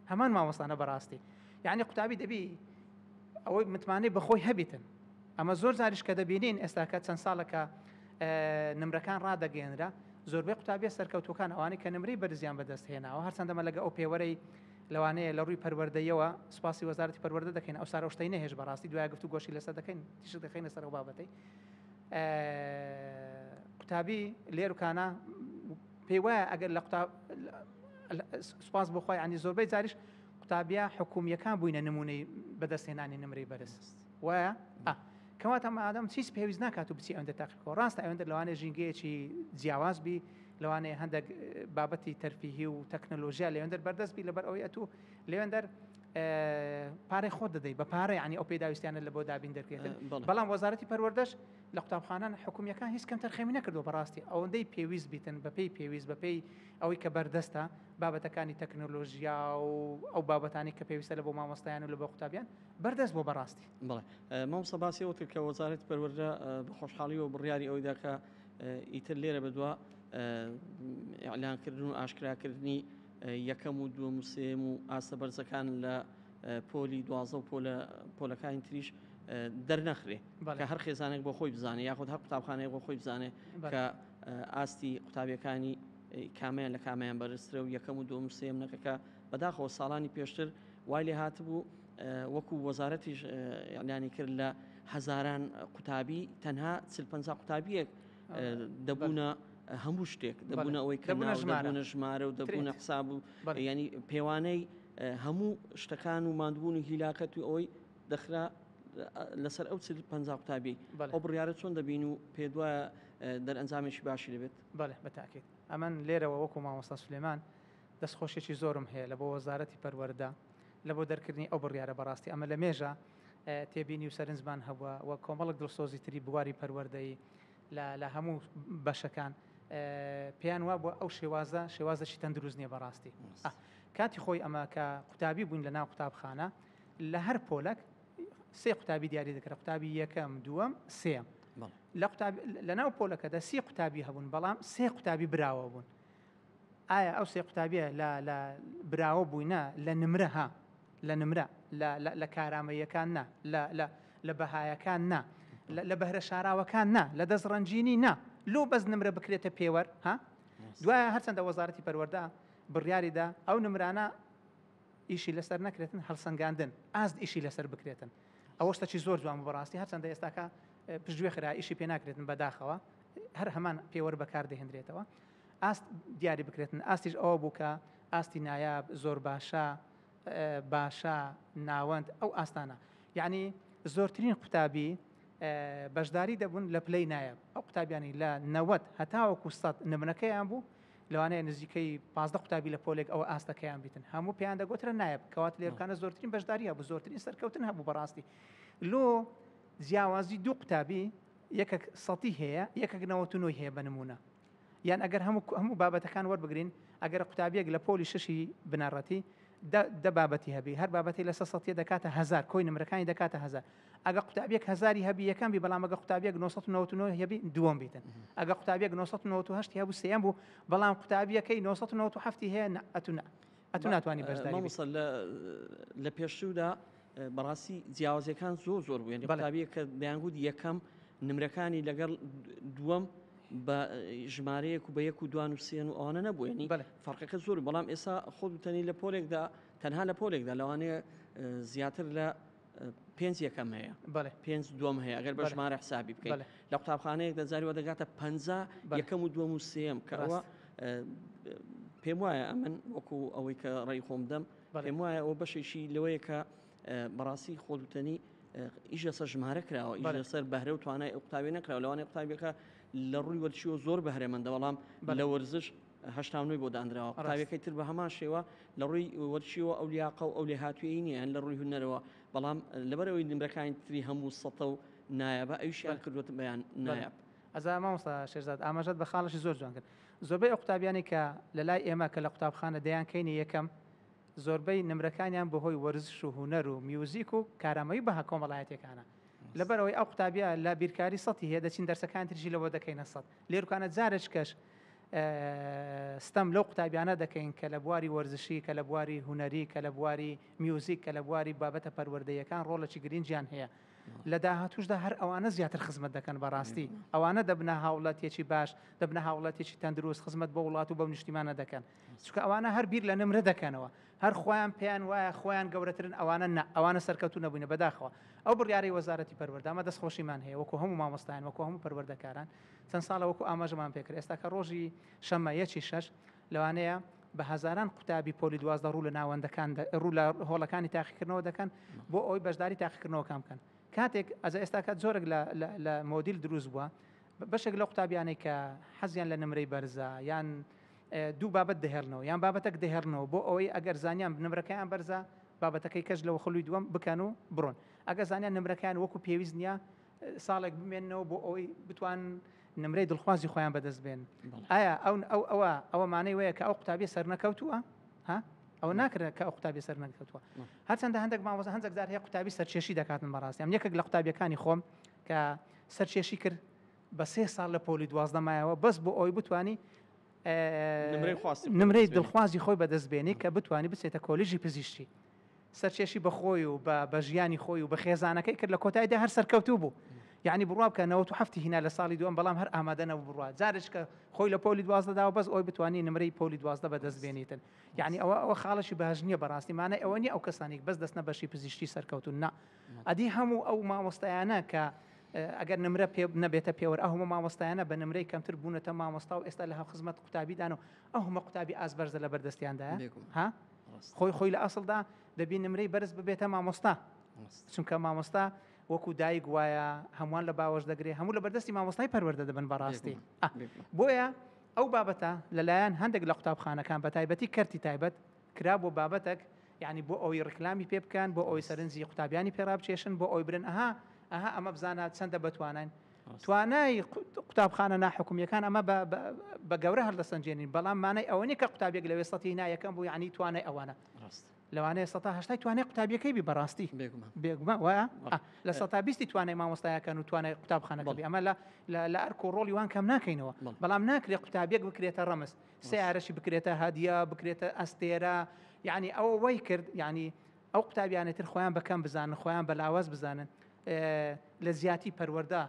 هەمان مامۆستانە بەڕاستی یعنی قوتابی دەبی ئەوەی متمانەی بەخۆی هەبیتن ئەمە زۆر جاریش کە دەبینین ئێستاکە چەند ساڵەکە نمرەکان ڕادەگەیەنرا زۆربەی قوتابیە سەرکەوتوەکان ئەوانەی کە نمرەی بەرزیان بەدەست هێناوە هەرچەندەمە لەگە ئەو پێوەرەی لەوانەیە لە ڕووی پەروەردەیەوە سوپاسی وەزارەتی پەروەردە دەکەین ئەو سارە شتەی نەهێش بەڕاستی دوای گفت و گۆشی لەسەر دەکەین تیشک دەخەینە سەر ئەو بابەتەی قوتابی لێرکانە پێی وایە ئەگەر لە قوتاب سوپاس بۆ خۆی عنی زۆربەی جاریش قوتابیە حکومیەکان بووینە نمونەی بەدەستهێنانی نمرەی بەرز وایە کەواتە مادەم چیز پێویست ناکات و بچی ئەوەندە تاقیکەوە ڕاستە ئەوەندە لەوانەیە ژینگەیەکی جیاواز بی لەوانەیە هەندێک بابەتی تەرفیهی و تەکنەلۆژیا لەوێندەر بەردەست بی لەبەر ئەوەی ئەتوو لەوێندەر پارەی خۆت دەدەی بە پارە ینی ئەو پێداویستیانە لە بۆ دابین دەکرێتن بەڵام وەزارەتی پەروەردەش لە قوتابخانان حکومیەکان هیچ کەم تەرخەمی نەکردو بەڕاستی ئەوەندەی پێویست بیتن بەپێی پێویست بەپێی ئەوەی کە بەردەستە بابەتەکانی تەکنۆلۆژیا و ئەو بابەتانی کە پێویستە لە بۆ مامۆستایان و لە بۆ قوتابیان بەردەست بۆ بەڕاستی. بەڵێ مامۆستا باسی ئەوە کرد کە وەزارەتی پەروەردە بە خۆشحاڵیەوە بڕیاری ئەوەی دا کە ئیتر لێرە بەدوا ئیعلانکردن و ئاشکراکردنی یەکەم و دووەم و سێیەم و ئاستە بەرزەکان لە پۆلی 12 و پۆلە پۆلەکانی تریش دەرنەخرێ کە هەر خێزانێک بۆ خۆی بزانێ یاخود هەر قوتابخانەیەک بۆ خۆی بزانێ کە ئاستی قوتابیەکانی کامیان لە کامیان بەرزترە و یەکەم و دووەم و سێیەم نەکەکە بەداخەوە ساڵانی پێشتر وای لێ هاتبوو وەکو وەزارەتیش ئیعلانی کرد لە هەزاران قوتابی تەنها 40 قوتابیەک دەبوونە هەموو شتێک دەبوونە ئەوەی کە دەبوونە ژمارە و دەبوونە حساب و ینی پێوانەی هەموو شتەکان و مادبوون و هیلاکەت و ئەوەی دەخرا لەسەر ئەو 50 قوتابی ئەو بڕیارە چۆن دەبین و پێ دوایە دەرئەنجامێکی باشی دەبێت؟ بەڵێ بەتاکیت ئەمن لێرەوە وەکو مامۆستا سلێمان دەستخۆشیەکی زۆرم هەیە لە بۆ وەزارەتی پەروەردە لە بۆ دەرکردنی ئەو بڕیارە بەڕاستی ئەمە لە مێژە تێبینی و سەرنجمان هەبووە و کۆمەڵک دڵسۆزی تری بواری پەروەردەیی لە لە هەموو بەشەکان پێیان وابووە ئەو شێوازە شێوازەکی تەندروست نییە بەڕاستی کاتی خۆی ئەمە کە قوتابی بووین لە ناو قوتابخانە لە هەر پۆلەک سێ قوتابی دیاری دەکرا قوتابی یەکەم دووەم سێم لە قوتابی لە ناو پۆلەکەدا سی قوتابی هەبوون بەڵام سێ قوتابی براوە بوون ئایا ئەو سێ قوتابیە لە لە براوە بووینە لە نمرە ها لە نمرە لە لە لە کارامەییەکان نا لە لە لە بەهایەکان نا لە لە بەهرە شاراوەکان نا لە دەست ڕەنجینی نا لۆ بەس نمرە بکرێتە پێوەر ها دوایە هەرچەندە وەزارەتی پەروەردە بڕیاری دا ئەو نمرانە ئیشی لەسەر نەکرێتن هەڵسەنگاندن ئاست ئیشی لەسەر بکرێتن ئەوە شتەکی زۆر جوان بوو بەڕاستی هەرچەندە ئێستاکە پشتگوێ خرا ئیشی پێ ناکرێتن بەداخەوە هەر هەمان پێوەر بەکار دەهێنرێتەوە ئاست دیاری بکرێتن ئاستیش ئەوە بوو کە ئاستی نایاب زۆر باشە باشە ناوەند ئەو ئاستانە یعنی زۆرترین قوتابی بەشداری دەبوون لە پلەی نایاب ئەو قوتابیانی لە 90 هەتاوەکو 100 نمرەکەیان بوو لەوانەیە نزیکەی 15 قوتابی لە پۆلێک ئەوە ئاستەکەیان بیتن هەموو پێیان دەگوترە نایب کەوات لێرکانە زۆرترین بەشداری هەبوو زۆرترین سەرکەوتن هەبوو بەڕاستی لۆ جیاوازی دوو قوتابی یەکەک سەتی هەیە یەکەک 99 هەیە بە نمونە یان ئەگەر هەموو هەموو بابەتەکان وەربگرین ئەگەر قوتابیەک لە پۆلی شەشی بنەڕەتی دە بابەتی هەبی هەر بابەتی لەسەر سەتیە دەکاتە هەزار کۆی نمرەکانی دەکاتە هەزار ئەگە قوتابیەک هەزاری هەبی یەکەم بی بەڵام ئەگە قوتابیەک 999 هەبی دووەم بیتن ئەگە قوتابیەک 998 هەبوو سێیەم بوو بەڵام قوتابیەکەی 997 هەیە نە ئەتو نە ئەتو ناتوانانی بەشداری مامۆستا لە پێشوودا بەڕاستی جیاوازیەکان زۆر زۆر بوو یعنی قوتابیەک کە دەیانگوت یەکەم نمرەکانی لەگەڵ دووەم بە ژمارەیەک و بە یەک و دوان و سێن و ئەوانە نەبوو ینی فەرقەکە زۆر بەڵام ئێستا خۆ تەنی لە پۆلێکدا تەنها لە پۆلێکدا لەوانەیە زیاتر لە پێنج یەکەم هەیە پێنج دووەم هەیە ئەگەر بە ژمارە حسابی بکەیت لە قوتابخانەیەک دەجاری وە دەگاتە 50 یەکەم و دووەم و سێم کەەوە پێم وایە ئەمن وەکو ئەوەی کە ڕێی خۆم دەم پێم وایە ئەوە بەشێکی لەوەیە کە بەڕاستی خۆدوتەنی ئیش لەسەر ژمارە کراوە ئیش لەسەر بەهرە و توانای ئەو قوتابی نەکراوە لەوانەیە قوتابیەکە لە ڕووی وەرزشیەوە زۆر بەهرەمەندە بەڵام لە وەرزش 89 بۆ دانراوە قوتابیەکەی تر بە هەمان شێوە لە ڕووی وەرزشیەوە ئەو لیاقە و ئەو لێهاتوویی نییە لە ڕووی هونەرەوە بەڵام لەبەرئەوەی نمرەکانی تری هەموو سەتە و نایابە ئەویشیان کردووەتە بەیان نایاب. ئەزا مامۆستا شێرزاد ئاماژەت بە خاڵێکی زۆر جوان کرد زۆربەی ئەو قوتابیانەی کە لە لای ئێمە کە لە قوتابخانە دەیانکەینە یەکەم زۆربەی نمرەکانیان بەهۆی وەرزش و هونەر و میوزیک و کارامەیی بەها کۆمەڵایەتیەکانە لەبەرئەوەی ئەو قوتابیە لە بیرکاری سەتی هەیە دەچین دەرسەکانی تریشی لەوە دەکەینە سەد لێرکانە جارێککەش ستەم لەو قوتابیانە دەکەین کە لە بواری وەرزشی، کە لە بواری هونەری، کە لە بواری میوزیک، کە لە بواری بابەتە پەروەردەییەکان ڕۆڵێکی گرینگیان هەیە. لە داهاتووشدا هەر ئەوانە زیاتر خزمەت دەکەن بەڕاستی. ئەوانە دەبنە هاوڵاتیەکی باش، دەبنە هاوڵاتیەکی تەندروست، خزمەت بۆ وڵات و بەو نیشتیمانە دەکەن. چونکە ئەوانە هەر بیر لە نمرە دەکەنەوە. هەر خۆیان پێیان وایە خۆیان گەورەترن ئەوانە نا، ئەوانە سەرکەوتوو نەبووینە بەداخەوە. ئەو بڕیارەی وەزارەتی پەروەردە ئەمە دەستخۆشیمان هەیە وەکو هەموو مامۆستایان، وەکو هەموو پەروەردەکاران. چەند ساڵە وەکو ئاماژەمان پێکرد ئێستا کە ڕۆژی شەممە یەکی شەش لەوانەیە بە هەزاران قوتابی پۆلی 12 ڕوو لە ناوەندەکان ڕوو لە هۆڵەکانی تاقیکردنەوە دەکەن بۆ ئەوەی بەشداری تاقیکردنەوەکان بکەن کاتێک ئەز ئێستا کە زۆرێک لە مۆدیل دروست بووە بەشێک لە قوتابیانەی کە حەزیان لە نمرەی بەرزە یان دوو بابەت دەهێڵنەوە یان بابەتەک دەهێڵنەوە بۆ ئەوەی ئەگەر زانیان نمرەکەیان بەرزە بابەتەکەی کەش لەوە خولوی دووەم بکەن و بڕۆن ئەگەر زانیان نمرەکەیان وەکو پێویست نییە ساڵێک بمێننەوە بۆ ئەوەی بتوان نمرەی دڵخوازی خۆیان بەدەست بێن ئایا ئەو ئەو ئەوە ئەوە مانەی وەیە کە ئەو قوتابی سەرنەکەوتووە ها ئەوە ناکرێت کە ئەو قوتابی سەر نەکەوتووە هەرچەندە هەندێک مامۆستا هەندێک جار هەیە قوتابی سەرکێشی دەکاتن بەڕاستی ئەم یەکێک لە قوتابیەکانی خۆم کە سەرکێشی کرد بە سێ ساڵ لە پۆلی 12 مایەوە بەس بۆ ئەوەی بتانی نمرەی دڵخوازی خۆی بەدەست بێنی کە بتانی بچێتە کۆلیژی پزیشتی سەرکێشی بە خۆی و بە بە ژیانی خۆی و بە خێزانەکەی کرد لە کۆتاییدا هەر سەرکەوتوو بوو یعنی بڕوا بکە 97 هینا لە ساڵی دووەم بەڵام هەر ئامادە نەبوو بڕوا جارێک کە خۆی لە پۆلی 12 داوە بەس ئەوی بتوانی نمرەی پۆلی 12 بەدەست بێنیتن یعنی ئەوە ئەوە خاڵشی باش نییە بەڕاستی مانای ئەوە نییە ئەو کەسانێک بەس دەستنە بەشی پزیشکی سەرکەوتون نا ئەدی هەموو ئەو مامۆستایانە کە ئەگەر نمرە پێ نەبێتە پێوەر ئەو هەموو مامۆستایانە بە نمرەی کەمتر بوونەتە مامۆستا و ئێستا لە خزمەت قوتابیدان و ئەو هەموو قوتابی ئاست بەرزە لە بەردەستیاندایە ها خۆی خۆی لە ئەسڵدا دەبی نمرەی بەرز ببێتە مامۆستا چونکە مامۆستا وەکو دایک وایە هەمووان لە باوەش دەگرێ هەموو لە بەردەستی مامۆستای پەروەردە دەبن بەڕاستی بۆیە ئەو بابەتە لەلایەن هەندێک لە قوتابخانەکان بە تایبەتی کەرتی تایبەت کرا بۆ بابەتێک یعنی بۆ ئەوی ڕکلامی پێ بکەن بۆ ئەوی سەرنجی قوتابیانی پێڕابچێشن بۆ ئەوی برن ئەها ئەها ئەمە بزانە چەندە بەتوانین توانای قوتابخانە ناحکومیەکان ئەمە بە گەورە هەڵدەسەنجێنین بەڵام مانای ئەوە نیە کە قوتابیەک لەوێ سەتی نا یەکەم بوو یعنی توانای ئەوانە لەوانەیە 180 توانای قوتابیەکەی بی بەڕاستی بێگومان وایە لە 120 توانای مامۆستایەکان و توانای قوتابخانەکە بی ئەمە لە لە ئەرک و ڕۆڵی وان کەم ناکەینەوە بەڵام ناکرێ قوتابیەک بکرێتە ڕەمز سیارەشی بکرێتە هەدیە بکرێتە ئەستێرە یعنی ئەوە وای کرد یعنی ئەو قوتابیانەی تر خۆیان بە کەم بزانن خۆیان بە لاواز بزانن لە زیاتی پەروەردە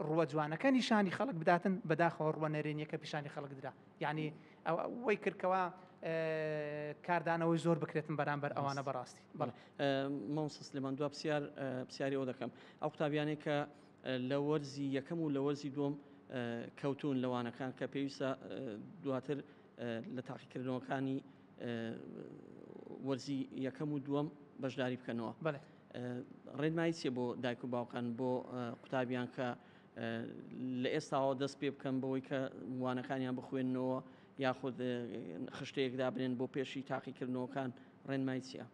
ڕووە جوانەکە نیشانی خەڵک بداتن بەداخەوە ڕووە نەرێنیەکە پیشانی خەڵک درا یعنی ئەوەی کردکەوە کاردانەوەی زۆر بکرێتن بەرامبەر ئەوانە بەڕاستی بەڵێ مامۆستا سلێمان دوا پرسیار پرسیاری ئەو دەکەم ئەو قوتابیانەی کە لە وەرزی یەکەم و لە وەرزی دووەم کەوتون لەوانەکان کە پێویستە دواتر لە تاقیکردنەوەکانی وەرزی یەکەم و دووەم بەشداری بکەنەوە ڕێنمایی چیە بۆ دایک و باوکان بۆ قوتابیان کە لە ئێستاوە دەست پێ بکەن بەوەی کە وانەکانیان بخوێننەوە یاخود خشتەیەک دابنێن بۆ پێشی تاقیکردنەوەکان ڕێنمایی چیە؟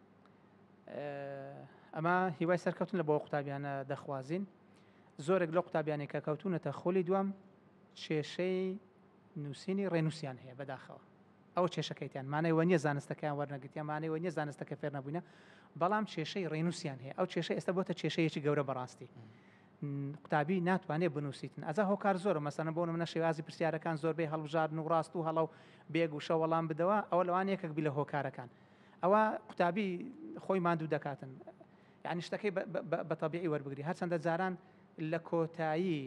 ئەمە هیوای سەرکەوتن لە بۆ قوتابیانە دەخوازین زۆرێک لە قوتابیانێک کە کەوتونەتە خولی دووەم کێشەی نووسینی ڕێنووسیان هەیە بەداخەوە ئەوە کێشەکەیتیان مانای وە نیە زانستەکەیان وەرنەگرتیە مانای وە نیە زانستەکە فێر نەبووینە بەڵام کێشەی ڕێنووسیان هەیە ئەو کێشە ئێستا بۆتە کێشەیەکی گەورە بەڕاستی قوتابی ناتوانێت بنووسیتن ئەجا هۆکار زۆرە مەسەنە بۆ منە شێوازی پرسیارەکان زۆربەی هەڵبژاردن و ڕاست و هەڵە و بێگوشە وەڵام بدەوە ئەوە لەوان یەکێک بی لە هۆکارەکان ئەوە قوتابی خۆی ماندوو دەکاتن یعنی شتەکەی بە تەبیعی وەربگری هەرچەندە جاران لە کۆتایی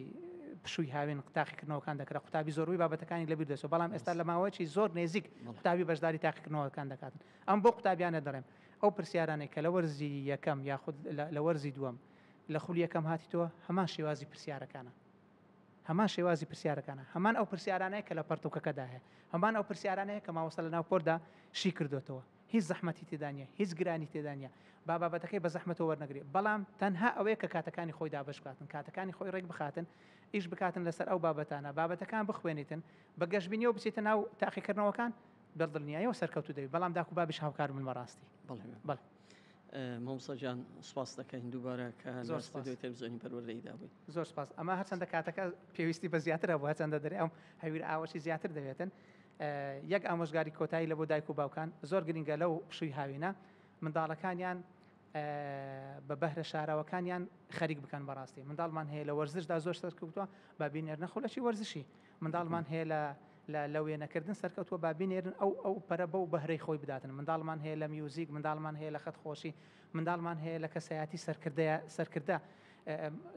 پشووی هاوین تاقیکردنەوەکان دەکرا قوتابی زۆربەی بابەتەکانی لەبیر دەچوو بەڵام ئێستا لە ماوەیەکی زۆر نێزیک قوتابی بەشداری تاقیکردنەوەکان دەکاتن ئەم بۆ قوتابیانە دەڵێم ئەو پرسیارانەی کە لە وەرزی یەکەم یاخود لە وەرزی دووەم لە خولی یەکەم هاتیتەوە هەمان شێوازی پرسیارەکانە هەمان شێوازی پرسیارەکانە هەمان ئەو پرسیارانەیە کە لە پەرتوکەکەدا هەیە هەمان ئەو پرسیارانەیە کە مامۆستا لە ناو پۆلدا شی کردوێتەوە هیچ زەحمەتی تێدا نیە هیچ گرانی تێدا نیە با بابەتەکەی بە زەحمەتەوە وەرنەگرێ بەڵام تەنها ئەوەیە کە کاتەکانی خۆی دابەش بکاتن کاتەکانی خۆی ڕێک بخاتن ئیش بکاتن لەسەر ئەو بابەتانە بابەتەکان بخوێنیتن بە گەشبینیەوە بچیتە ناو تاقیکردنەوەکان بە دڵنیایەوە سەرکەوتوو دەبی بەڵام داک و بابیش هاوکار بن بەڕاستی بەڵێ مامۆستا گیان سوپاس دەکەین دووبارە کە لە ستۆدیۆی تەلەڤزیۆنی پەروەردەیدا بووی. زۆر سوپاس ئەمە هەرچەندە کاتەکە پێویستی بە زیاترە بوو هەرچەندە دەرێ ئەم هەویر ئاوەشی زیاتر دەوێتن یەک ئامۆژگاری کۆتایی لە بۆ دایک و باوکان زۆر گرنگە لەو پشووی هاوینە منداڵەکانیان بە بەهرە شاراوەکانیان خەریک بکەن بەڕاستی منداڵمان هەیە لە وەرزشدا زۆر سەرکەوتووە با بینێرنە خولەکی وەرزشی منداڵمان هەیە لە لە لە وێنەکردن سەرکەوتووە با بینێرن ئەو ئەو پەرە بەو بەهرەی خۆی بداتن منداڵمان هەیە لە میوزیک منداڵمان هەیە لە خەت خۆشی منداڵمان هەیە لە کەسایەتی سەرکردەیە سەرکردە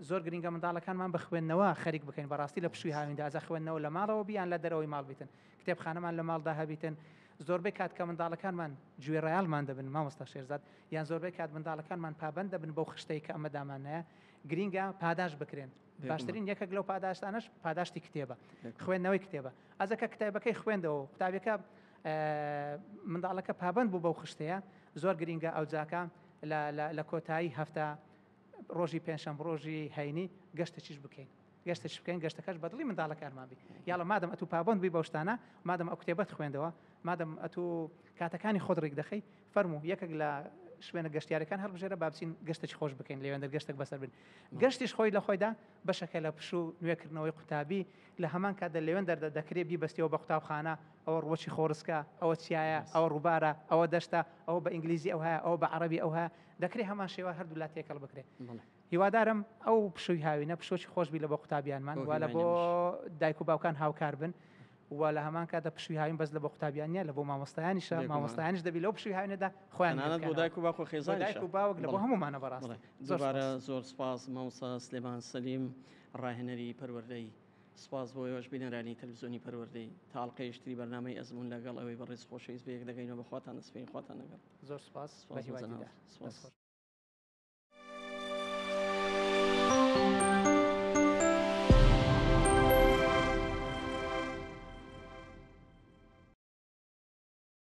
زۆر گرنگە منداڵەکانمان بە خوێندنەوە خەریک بکەین بەڕاستی لە پشووی هاویندا ئەجا خوێندنەوە لە ماڵەوە بی یان لە دەرەوەی ماڵ بیتن کتێبخانەمان لە ماڵدا هەبیتن زۆربەی کات کە منداڵەکانمان گوێڕایەڵمان دەبن مامۆستا شێرزاد یان زۆربەی کات منداڵەکانمان پابەند دەبن بەو خشتەی کە ئەمە داماننایە گرینگە پاداشت بکرێن باشترین یەکێک لەو پاداشتانەش پاداشتی کتێبە خوێندنەوەی کتێبە ئەزە کە کتێبەکەی خوێندەوە قوتابیەکە منداڵەکە پابند بوو بەو خشتەیە زۆر گرینگە ئەو جاکە لە کۆتایی هەفتە ڕۆژی پێنجشەم ڕۆژی هەینی گەشتەکیش بکەین گەشتەش بکەین گەشتەکەش بەدڵی منداڵەکانمان بی یاڵە مادەم ئەتوو پابند بووی بەو شتانە مادەم ئەو کتێبەت خوێندەوە مادەم ئەتوو کاتەکانی خۆت ڕێک دەخەی فەرموو یەکێک لە شوێنە گەشتیارەکان هەڵبژێرە با بچین گەشتێکی خۆش بکەین لەوێندەر گەشتێک بەسەر بن گەشتیش خۆی لە خۆیدا بەشەکە لە پشوو نوێکردنەوەی قوتابی لە هەمان کاتدا لەوێندەردا دەکرێ بیبەستیەوە بە قوتابخانە ئەوە ڕووەکی خۆڕسکە ئەوە چیایە ئەوە ڕووبارە ئەوە دەشتە ئەوە بە ئینگلیزی ئەو هەیە ئەوە بە عەڕەبی ئەو هەیە دەکرێ هەمان شێوە هەردوولا تێکەڵ بکرێ هیوادارم ئەو پشووی هاوینە پشووی خۆش بی لە بۆ قوتابیانمان و لە بۆ دایک و باوکان هاوکار بن و لە هەمان کاتدا پشووی هاوین بەس لە بۆ قوتابیان نیە لە بۆ مامۆستایانیشە مامۆستایانیش دەبی لەو پشووی هاوینەدا خۆیان تەنانەت بۆ دایک و باوک و خێزانیشە دایک و باوک لە بۆ هەموومانە بەڕاستی دووبارە زۆر سپاس مامۆستا سلێمان سەلیم ڕاهێنەری پەروەردەی سپاس بۆ ئێوەش بینەرانی تەلەفزیۆنی پەروەردەی تا ئەڵقەیەکی تری بەرنامەی ئەزموون لەگەڵ ئەوەی بەڕێز خۆشەویست بەیەک دەگەینەوە بە خواتان دەسپێرین خواتان لەگەڵ زۆر سپاس سپاس بۆ جەنابت. سپاس.